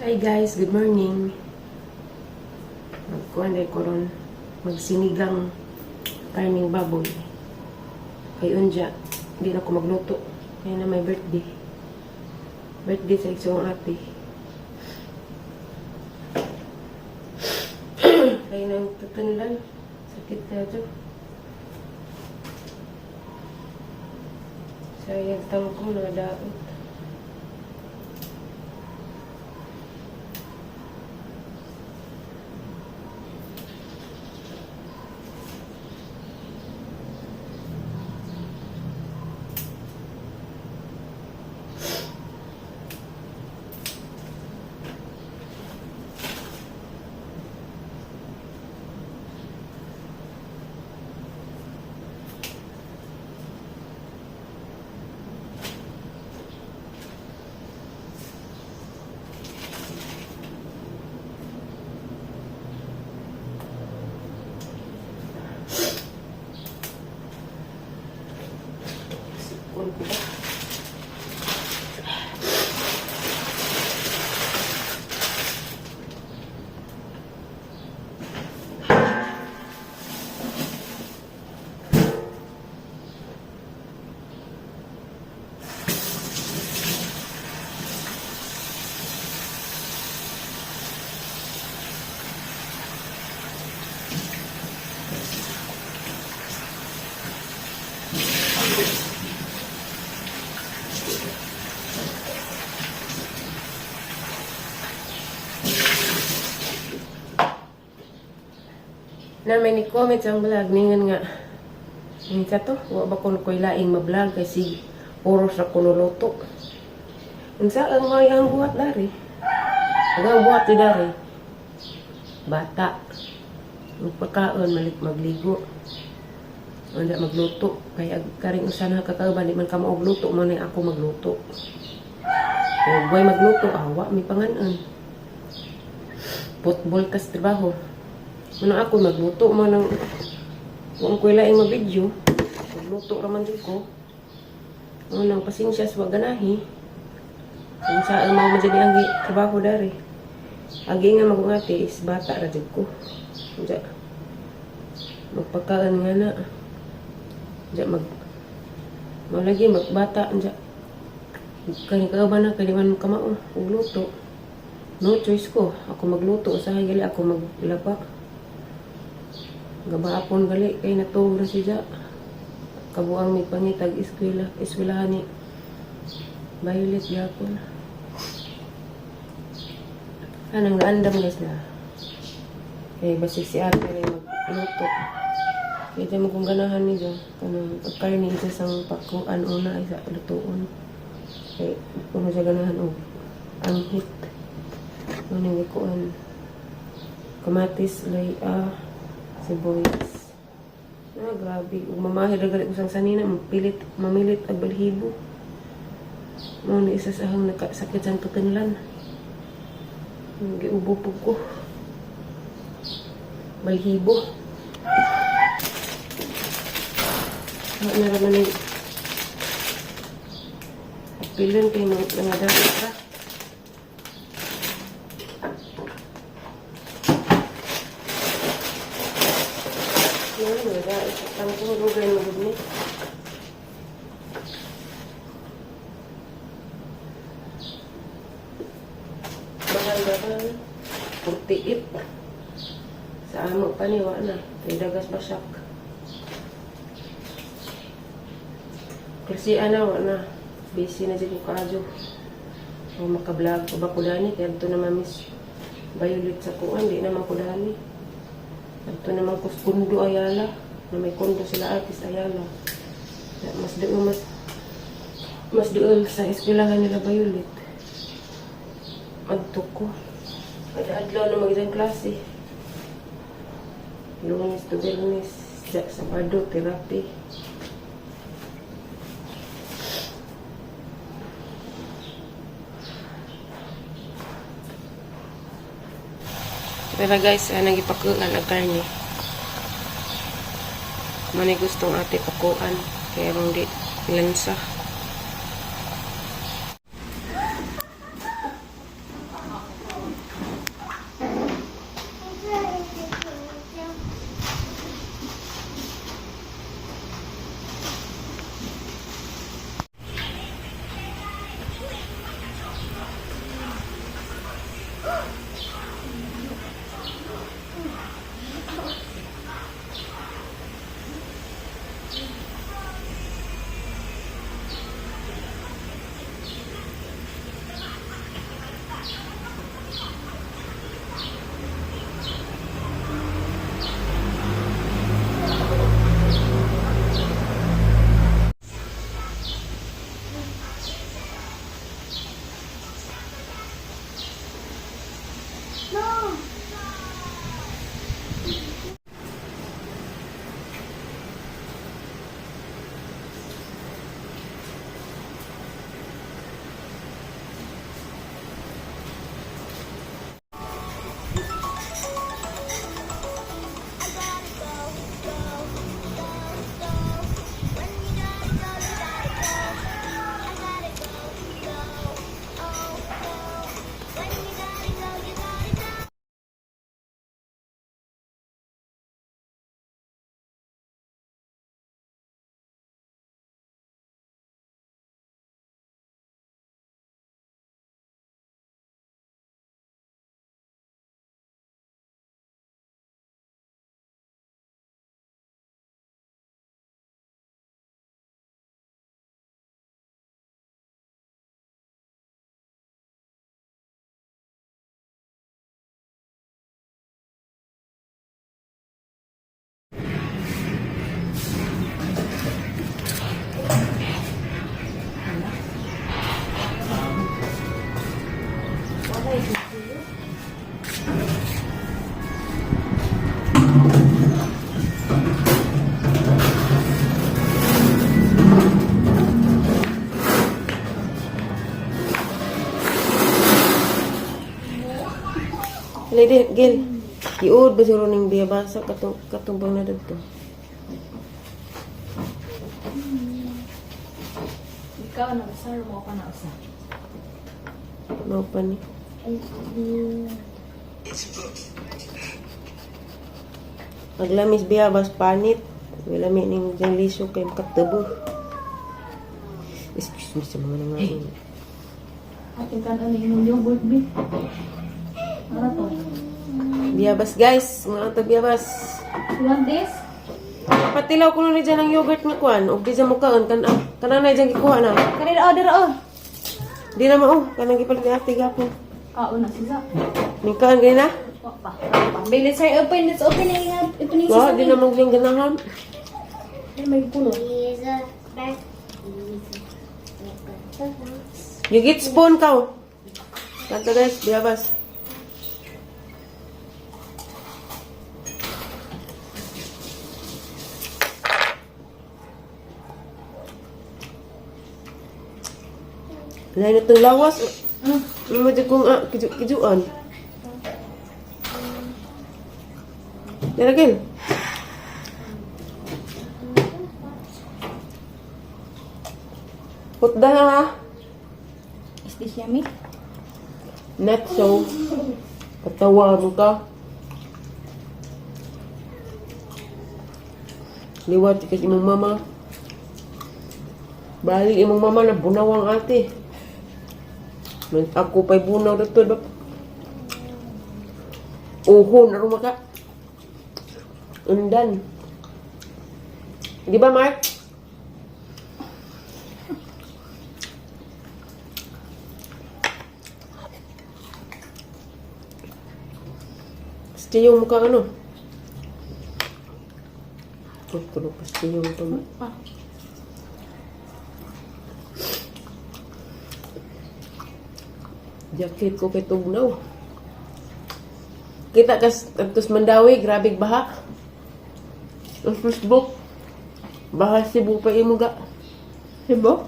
Hi guys, good morning. Magkuhan ko ron. Magsinigang karning baboy. Kay unja, hindi na ako magluto. Kaya na may birthday. Birthday sa isang ate. Kaya nang tutunlan. Sakit na ito. Sayang tangko na daot. Sipon ko ba? Na may ni comment sa vlog ningon nga minsa to wa ba kuno koy laing ma-vlog kay sig oros ra kuno luto. Unsa ang may ang buhat dari? Ang buhat di dari? Bata. Magpakaon malik magligo. Unda magluto kay ag karing usa na kakauban di man ka og luto mo na ako magluto. Kay buhay magluto awa mi panganon. Football kas trabaho. Mano ako magluto mo nang wa ko laing ma-video. Magluto ra man jud ko. Mo nang pasensya sa ganahi. Unsa ang mga man ang trabaho dari. Agi nga magungati is bata ra jud ko. Unsa magpakaon nga na. Unsa mag mo lagi magbata unsa kani kauban na kay di man kamao og luto. No choice ko. Ako magluto usahay gali ako maglaba. Gabaapon gali kay natuog ra siya. Kabuang may pangitag eskwela, eskwelahan ni Violet gyapon. Anang gaandam guys na. Kay basig si ate rin magluto. Kaya di mo kung ganahan niyo kanang pagkarni isa sang pakuan una ay sa lutuon. Kay kung siya ganahan og anghit. Ano yung kuan kamatis lay sibuyas. Ah, grabe. Ug mamahid ra gali ko sang sanina, mapilit, mamilit ag balhibo. Mao ni isa sa ahang nakasakit sang tutinlan. Giubo pug ko. Balhibo. Wa na ra man pilon kay mga mga dapat ra. Yan, mga dapat. Tangkong lugay mo gud ni. Mahal na ba? 48. Sa amo pa ni, wa na. Kay dagas basak. Kasi ana, wa na. Busy na jud ko kaadyo. O maka-vlog ko ba ko dani? Kaya ito naman miss Violet sa kuan, di naman ko dani. Ito naman ko kundo Ayala. Na may kondo sila artist Ayala. Mas doon sa eskwelahan nila Violet. Adto ko. Kada adlaw na mag-isang klase. Lunes to Biyernes, sa Sabado, therapy. Pero guys, anang gipakuan ang karne. Manay gustong ate pakuan. Kaya rong di lansa. No. Lady, Gil. Iud ba siguro ning biyabasa katong katumbang na dito. Ikaw na usa mo ka na usa. Mao pa ni. Maglamis biyabas panit. Wala mi ning diyang liso kay makatabo. Excuse me sa mga nangain. Atin kan ano yung yogurt bi. Ara to. Biyabas, guys, mga to biyabas. You want this? Patilaw ko ni dyan ang yogurt nga kuan ug di dyan mo kaon kan kanang na dyan gikuha na. Kanina order oh. Di na mao kanang gipalit ni ate gapon. Kaon na sila. Ning kaon gani na? Wa pa. Babe, let's try open. Let's open yung opening Wa sesame. di na mo gyud ganahan. Ay, may puno. You get spoon ka. Kanta, guys, biyabas. Lain na itong lawas. Ano mo dyan kung kijuan? Daragil. Putda na ha. Is this yummy? Not so. Patawa mo ka. Liwat kasi imong mama. Balik imong mama na bunawang ate. Man, ako pa'y bunaw na to. Ba? Uho, naruma ka. Undan. Di ba, Mark? Gusto yung mukha ano? Oh, tulog pa yung ito. Pa. Jacket ko kay tugnaw. Kita kas atos Mandawi, grabe baha. Ang Facebook. Baha Cebu pa imo ga. Cebu?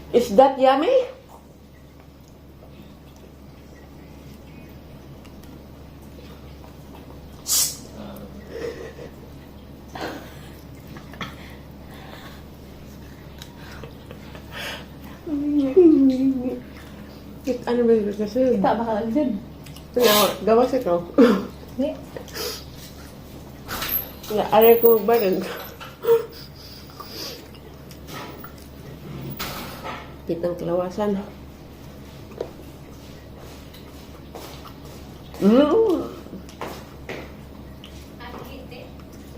Is that yummy? Ano ba yun kasi? Kita ba ka lang? Gawa, gawas ikaw. Di. Wala, aray ko magbarag. Kitang kalawasan.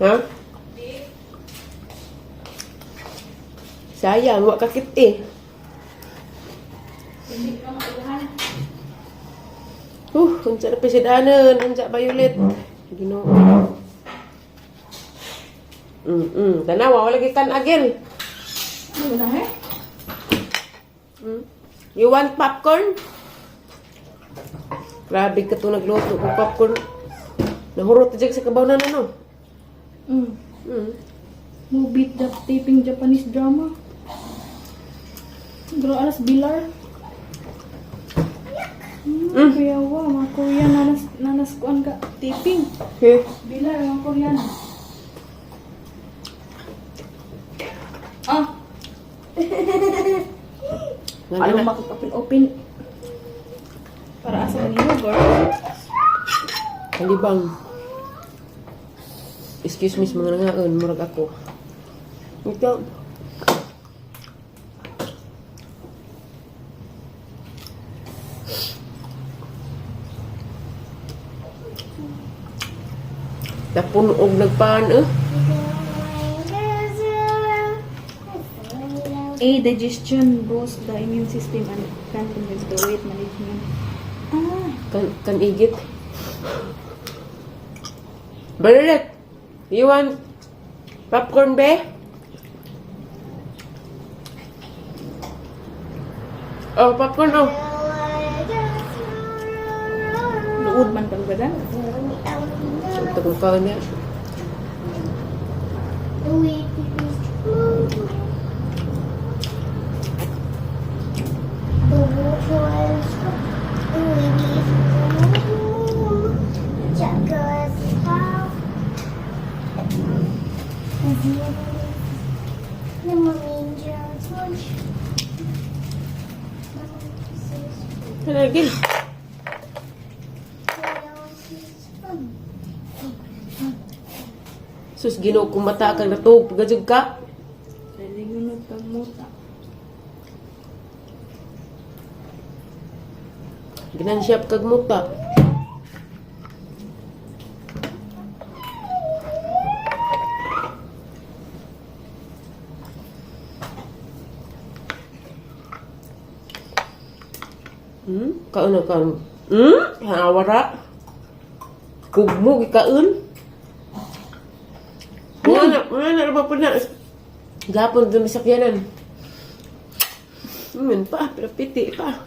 Ha? Sayang, wa kakit eh. Hindi ka mailahan. Unsa na pisidanan, unsa Violet. Ginoo. Tanawa wala gikan agil. Ano ba na eh? You want popcorn? Grabe ka to nagluto og popcorn. Nahurot jud sa kabaw na no. Movie taping Japanese drama. Dro alas bilar. Kaya wa, mga Korean nanas, nanas kuan ka taping. Okay. Bilar, mga Korean. Ah, Nga alam na. makapin-open. Para asa man yogurt. Kalibang. Excuse me sa mga nangaon, murag ako. Ito. Tapon og nagpaan eh. A digestion boosts the immune system and can contribute to weight management. Ah, Kan igit. Bernadette, you want popcorn be? Oh, popcorn oh. Luod man kang badan. Ito kong kaon niya. Kanagil. Sus, Ginoo kung mata kang natuog pagajug ka. Daligunod kag muta. Ginansyap kag muta. Kaon na kaon. Hawara. Kugmo gikaon. Wala na ba po na. Gapon dun sa sakyanan. Yun pa, pero piti pa.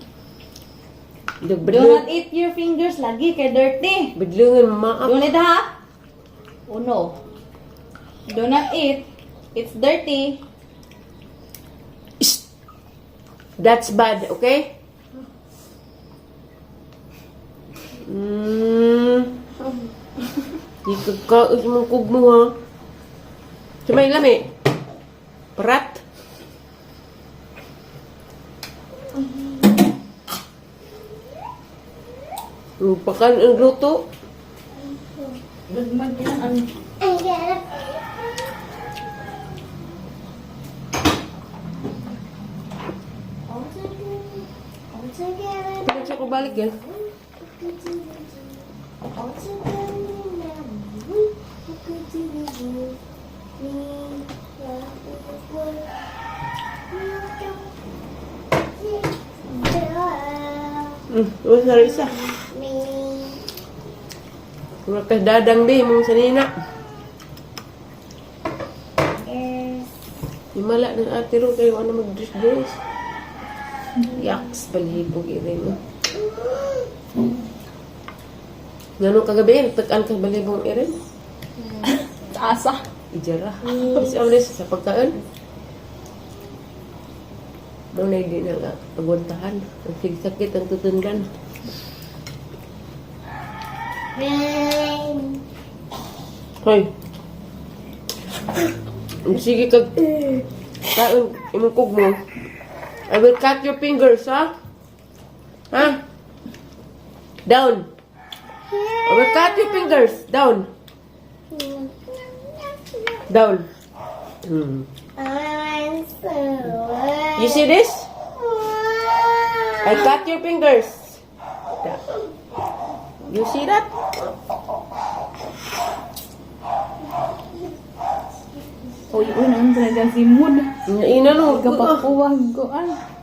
Do Dagbadlong. not eat your fingers lagi kay dirty. Badlungan maak. Don't eat ha? Oh no. Do not eat. It's dirty. Shh! That's bad, okay? Di ka kaos mong kugmo ha. Sumay lami. Parat. Pakan ang luto. Gagmag yan ang Pagkat siya ko balik yan. Wala na isa. Mura ka dadang be, mong sanina. Himala ng ate ro kayo ano mag-dress-dress. Yaks, balhibog iri mo. Ngano kagabi, nagtag-an ka balhibong irin? sa asa. Ijara. Kasi alis sa pagkaon. Doon na hindi na pagwantahan. Ang sigsakit ang tutungan. Hoy. Sige kag kaon imong kugmo. I will cut your fingers, ha? Ha? Down. I will cut your fingers. Down. Down. You see this? I cut your fingers. You see that? Uy, uy, naman talaga si Mood. Ina no. Kapakuwag ko, ay.